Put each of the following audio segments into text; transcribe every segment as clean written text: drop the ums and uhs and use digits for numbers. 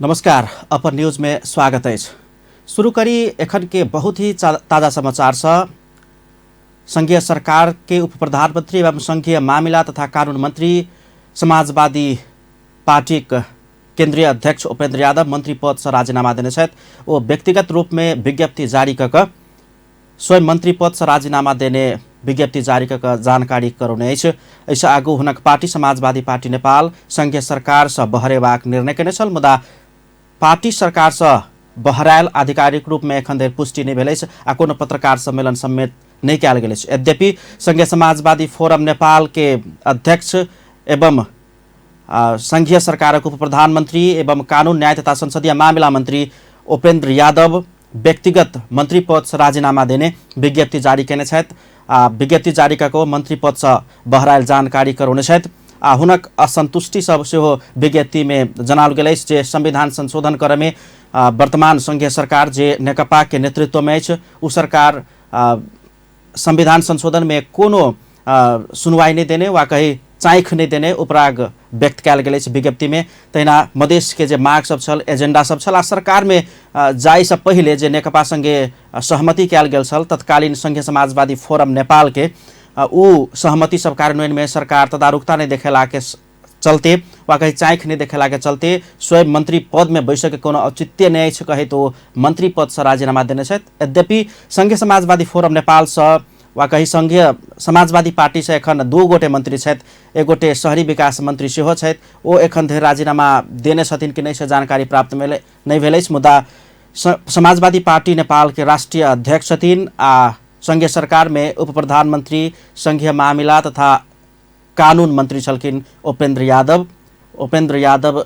नमस्कार, अपन न्यूज में स्वागत अछि। शुरू करी एखन के बहुत ही ताज़ा समाचार से। संघीय सरकार के उप प्रधानमंत्री एवं संघीय मामिला तथा कानून मंत्री समाजवादी पार्टी के केंद्रीय अध्यक्ष उपेंद्र यादव मंत्री पद से राजीनामा देने छथि। ओ व्यक्तिगत रूप में विज्ञप्ति जारी क के स्वयं मंत्री पद से राजीनामा देने विज्ञप्ति जारी क के जानकारी करौने अछि। एहिसँ आगू हुनक पार्टी समाजवादी पार्टी नेपाल संघीय सरकार से बहरेबाक निर्णय केने छल, मुदा पार्टी सरकार से बहरायल आधिकारिक रूप में एखन धरि पुष्टि नहि भेल अछि आ कोनो पत्रकार सम्मेलन समेत नहि कयल गेल अछि। यद्यपि संघीय समाजवादी फोरम नेपाल के अध्यक्ष एवं संघीय सरकारक उप प्रधानमंत्री एवं कानून न्याय तथा संसदीय मामिला मंत्री उपेंद्र यादव व्यक्तिगत मंत्री पद से राजीनामा देने विज्ञप्ति जारी केने छथि आ विज्ञप्ति जारी कऽ के मंत्री पद से बहरायल जानकारी करौने छथि आ हुनक असंतुष्टि सब सेहो विज्ञप्ति में जनाओल गेल अछि जे संविधान संशोधन करय में वर्तमान संघीय सरकार जे नेकपा के नेतृत्व में अछि ओ सरकार संविधान संशोधन में कोनो सुनवाई नहीं देने वा कही चाँख नहीं देने उपराग व्यक्त कयल गेल अछि विज्ञप्ति में। तहिना मधेश के जे माग सब छल, एजेंडा सब छल आ सरकार में जाय से पहिले जे नेकपा संगे सहमति कयल गेल छल तत्कालीन संघीय समाजवादी फोरम नेपाल के ऊ सहमति सब कार्यान्वयन में सरकार तदारुकता नहीं देखेला के चलते वा कही चाँख नहीं देखेला के चलते स्वयं मंत्री पद में बैसक के कोनो औचित्य नहीं अछि कहैत ओ मंत्री पद से राजीनामा देने छथि। यद्यपि संघीय समाजवादी फोरम नेपाल से वा कही संघीय समाजवादी पार्टी से एखन दू गोटे मंत्री छथि, एक गोटे शहरी विकास मंत्री सेहो छथि, ओ एखन धरि राजीनामा देने छथिन कि नहि से जानकारी प्राप्त नहि भेल अछि। मुदा समाजवादी पार्टी नेपाल के राष्ट्रीय अध्यक्ष छथिन आ संघीय सरकार में उप प्रधानमंत्री संघीय मामिला तथा कानून मंत्री छलखिन उपेंद्र यादव। उपेंद्र यादव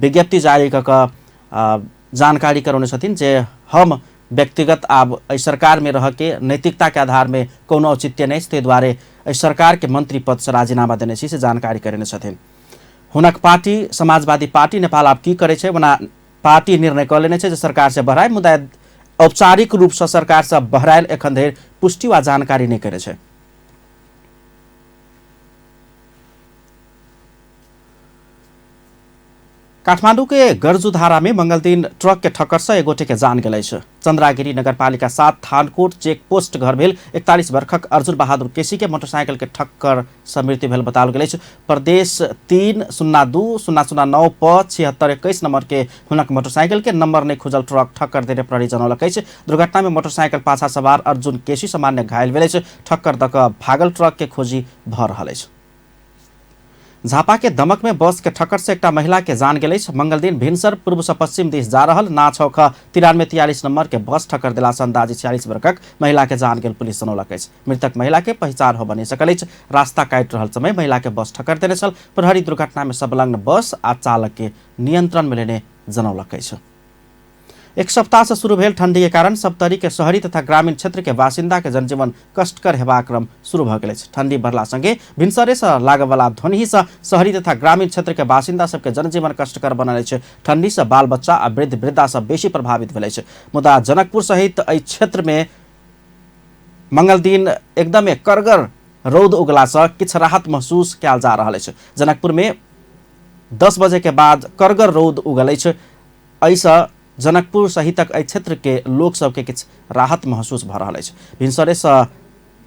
विज्ञप्ति जारी कऽ के जानकारी करौने छथिन जे हम व्यक्तिगत आब एहि सरकार में रह के नैतिकता के आधार में कोनो औचित्य नहीं, ताहि दुआरे एहि सरकार के मंत्री पद से राजीनामा देने छी से जानकारी करेने छथिन। हुनक पार्टी समाजवादी पार्टी नेपाल आब की करै छै, ओना पार्टी निर्णय कऽ लेने छै जे सरकार से बहराय, मुदा औपचारिक रूप से सरकार से बहरायल एखन धरि पुष्टि वा जानकारी नहि करै छै। काठमांडू के गर्जुधारा में मंगल दिन ट्रक के ठक्कर से एक गोटे के जान गेल अछि। चंद्रागिरी नगरपालिका 7 थानकोट चेक पोस्ट घर भेल 41 वर्षक अर्जुन बहादुर केसी के मोटरसाइकिल के ठक्कर से मृत्यु भेल बताओल गेल अछि। प्रदेश 3 0 2 0 0 9 प 76 21 नंबर के हुनक मोटरसाइकिल के नंबर नहीं खुजल ट्रक ठक्कर देने प्रहरी जनौलक अछि। दुर्घटना में मोटरसाइकिल पाछा सवार अर्जुन केसी सामान्य घायल भेल अछि। ठक्कर दऽ कऽ भागल ट्रक के खोजी भऽ रहल अछि। झापा के दमक में बस के ठक्कर से एकटा महिला के जान गेल अछि। मंगल दिन भिनसर पूर्व से पश्चिम दिस जा रहल ना 6 ख 93 43 नंबर के बस ठक्कर देला से अंदाजे 46 वर्षक महिला के जान गेल पुलिस जनौलक अछि। मृतक महिला के पहचान होबय नहि सकल अछि। रास्ता काटि रहल समय महिला के बस ठक्कर देने छल। प्रहरी दुर्घटना में संलग्न बस आ चालक के नियंत्रण में लेने जनौलक अछि। एक सप्ताह से शुरू भेल ठंडी के कारण सप्तरी के शहरी तथा ग्रामीण क्षेत्र के बासिन्दा के जनजीवन कष्टकर हेबाक क्रम शुरू भऽ गेल अछि। ठंडी बढ़ला संगे भिनसरे से लागयवला ध्वनि से शहरी तथा ग्रामीण क्षेत्र के बासिन्दा सबके जनजीवन कष्टकर बनल अछि। ठंडी से बाल बच्चा आ वृद्ध वृद्धा सब बेसी प्रभावित भेल अछि। मुदा जनकपुर सहित एहि क्षेत्र में मंगल दिन एकदमे करगर रौद उगला से किछु राहत महसूस कयल जा रहल अछि। जनकपुर में 10 बजे के बाद करगर रौद उगल अछि। एहिसँ जनकपुर सहितक एहि क्षेत्र के लोक सबके किछु राहत महसूस भऽ रहल अछि। भिनसरेसँ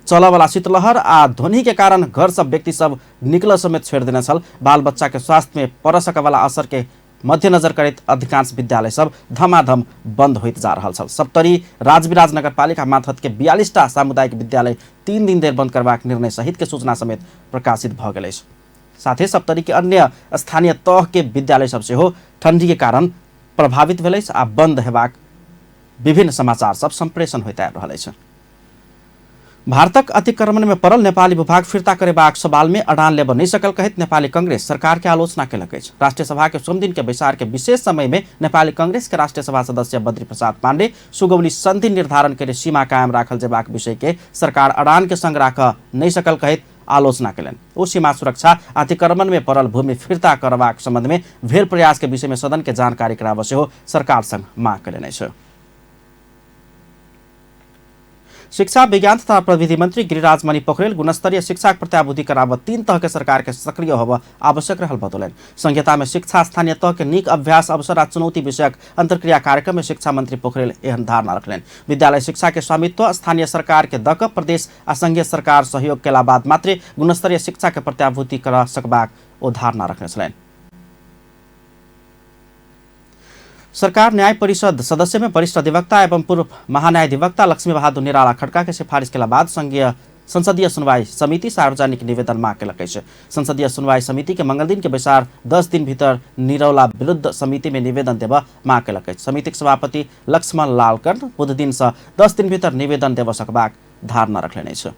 चलऽवला शीतलहर आ ध्वनि के कारण घर सब व्यक्ति सब निकलऽ समेत छोड़ि देने छल। बाल बच्चा के स्वास्थ्य में पड़ऽ सकऽवला असर के मध्यनजर करैत अधिकांश विद्यालय सब धमाधम बंद होइत जा रहल छल। सप्तरी राजविराज नगरपालिका मातहत के 42टा सामुदायिक विद्यालय 3 दिन धरि बंद करबाक निर्णय सहित के सूचना समेत प्रकाशित भऽ गेल अछि। साथे सप्तरी के अन्य स्थानीय तह के विद्यालय सब सेहो ठंडी के कारण प्रभावित भेल अछि आ बंद हेबाक विभिन्न समाचार सब संप्रेषण होइत आबि रहल अछि। भारतक अतिक्रमण में पड़ल नेपाली भूभाग फिर्ता करेबाक सवाल में अडान लेबऽ नहि सकल कहैत नेपाली कांग्रेस सरकार के आलोचना केलक अछि। राष्ट्रीय सभा के सोमदिन के बैसार के विशेष समय में नेपाली कांग्रेस के राष्ट्रीय सभा सदस्य बद्री प्रसाद पांडे सुगौली संधि निर्धारण के सीमा कायम राखल जेबाक विषय के सरकार अडान के संग राखऽ नहि सकल कहैत आलोचना केलनि। ओ सीमा सुरक्षा अतिक्रमण में पड़ल भूमि फिर्ता करबाक संबंध में भेल प्रयास के विषय में सदन के जानकारी कराबऽ सेहो सरकार संग मांग केलनि अछि। शिक्षा विज्ञान तथा प्रविधि मंत्री गिरिराज मणि पोखरेल गुणस्तरीय शिक्षाक प्रत्याभूति कराबऽ 3 तह के सरकार के सक्रिय होबऽ आवश्यक रहल बतौलनि। संहिता में शिक्षा स्थानीय तह के नीक अभ्यास अवसर आ चुनौती विषयक अंतर्क्रिया कार्यक्रम में शिक्षा मंत्री पोखरेल एहन धारणा रखलनि। विद्यालय शिक्षा के स्वामित्व स्थानीय सरकार के दऽ कऽ प्रदेश आ संघीय सरकार सहयोग केला बाद मात्रे गुणस्तरीय शिक्षा के प्रत्याभूति करा सकबाक ओ धारणा रखने छलनि। सरकार न्याय परिषद सदस्य में वरिष्ठ अधिवक्ता एवं पूर्व महान्यायाधिवक्ता लक्ष्मी बहादुर निराला खड़का के सिफारिश केला बाद संघीय संसदीय सुनवाई समिति सार्वजनिक निवेदन माग केलक अछि। संसदीय सुनवाई समिति के मंगल दिन के बैसार 10 दिन भीतर निरौला विरुद्ध समिति में निवेदन देबऽ माग केलक अछि। समितिक सभापति लक्ष्मण लाल कर्ण बुध दिन से 10 दिन भीतर निवेदन देबऽ सकबाक धारणा रखलनि अछि।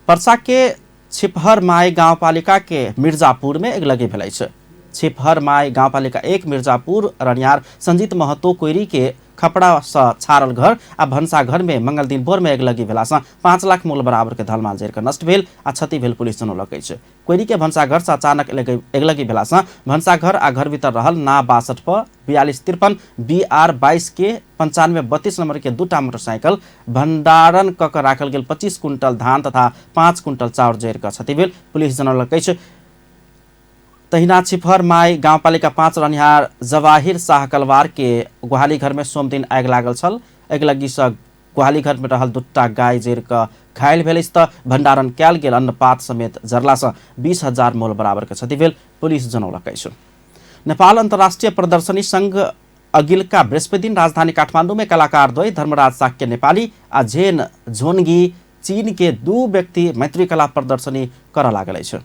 पर्सा के छिपहर माई गाउँपालिका के मिर्जापुर में अगिलगी भेल अछि। छिपहर माई गाउँपालिका 1 मिर्जापुर रनियार संजीत महतो कोइरी के खपड़ा सँ छारल घर आ भनसा घर में मंगल दिन भोर में अगिलगी भेला सँ 5 लाख मूल्य बराबर के धलमाल जरि कऽ नष्ट भेल आ क्षति भेल पुलिस जनौलक अछि। कोइरी के भनसाघर सँ अचानक अगिलगी भेला सँ भनसाघर आ घर भीतर रहल ना 62 प 42 53 बी आर 22 के 95 32 नंबर के 2टा मोटरसाइकिल भंडारण कऽ कऽ राखल गेल 25 कुंटल धान तथा 5 कुंटल चाउर जरि कऽ क्षति भेल पुलिस जनौलक अछि। तहिना छिपहर माई गाउँपालिका 5 रहनिहार जवाहिर शाह कलवार के गुहाली घर में सोमदिन आगि लागल छल। अगिलगी सँ गुहाली घर में रहल 2टा गाय जरि कऽ घायल भेल अछि तऽ भंडारण कयल गेल अन्नपात समेत जरला सँ 20,000 मोल बराबर के क्षति भेल पुलिस जनौलक अछि। नेपाल अंतर्राष्ट्रीय प्रदर्शनी संघ अगिलका बृहस्पति दिन राजधानी काठमांडू में कलाकार द्वय धर्मराज शाक्य नेपाली आ झेन झोनगी चीन के 2 व्यक्ति मैत्री कला प्रदर्शनी करऽ लागल अछि।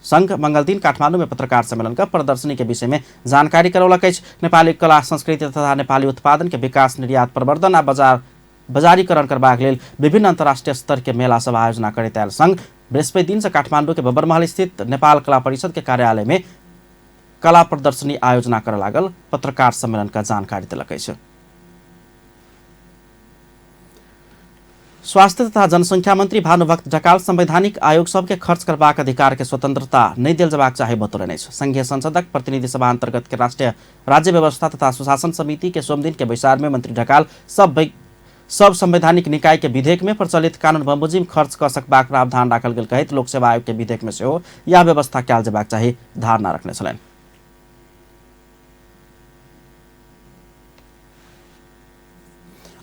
संघ मंगल दिन काठमांडू में पत्रकार सम्मेलन कर प्रदर्शनी के विषय में जानकारी करौलक अछि। नेपाली कला संस्कृति तथा नेपाली उत्पादन के विकास निर्यात प्रवर्धन आ बजारीकरण करबाक लेल विभिन्न अंतर्राष्ट्रीय स्तर के मेला सब आयोजना करैत आयल संघ बृहस्पति दिन से काठमांडू के बबरमहल स्थित नेपाल कला परिषद के कार्यालय में कला प्रदर्शनी आयोजना करऽ लागल पत्रकार सम्मेलन का जानकारी देलक अछि। स्वास्थ्य तथा जनसंख्या मंत्री भानुभक्त ढकाल संवैधानिक आयोग सबके खर्च करबाक अधिकार के स्वतंत्रता नहि देल जबाक चाही बतौलनि अछि। संघीय संसदक प्रतिनिधि सभा अंतर्गत के राष्ट्रीय राज्य व्यवस्था तथा सुशासन समिति के सोमदिन के बैसार में मंत्री ढकाल सब संवैधानिक निकाय के विधेयक में प्रचलित कानून बमोजिम खर्च कऽ सकबाक प्रावधान राखल गेल कहैत लोक सेवा आयोग के विधेयक में सेहो यह व्यवस्था कयल जेबाक चाही धारणा रखने छलनि।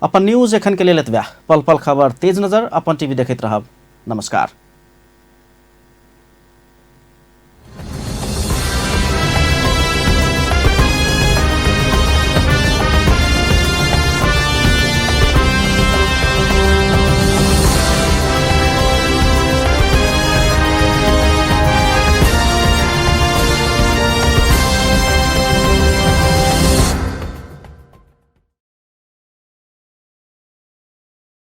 अपन न्यूज एखन के लेल एतबे। पल पल खबर तेज नजर अपन टीवी देखैत रहब। नमस्कार।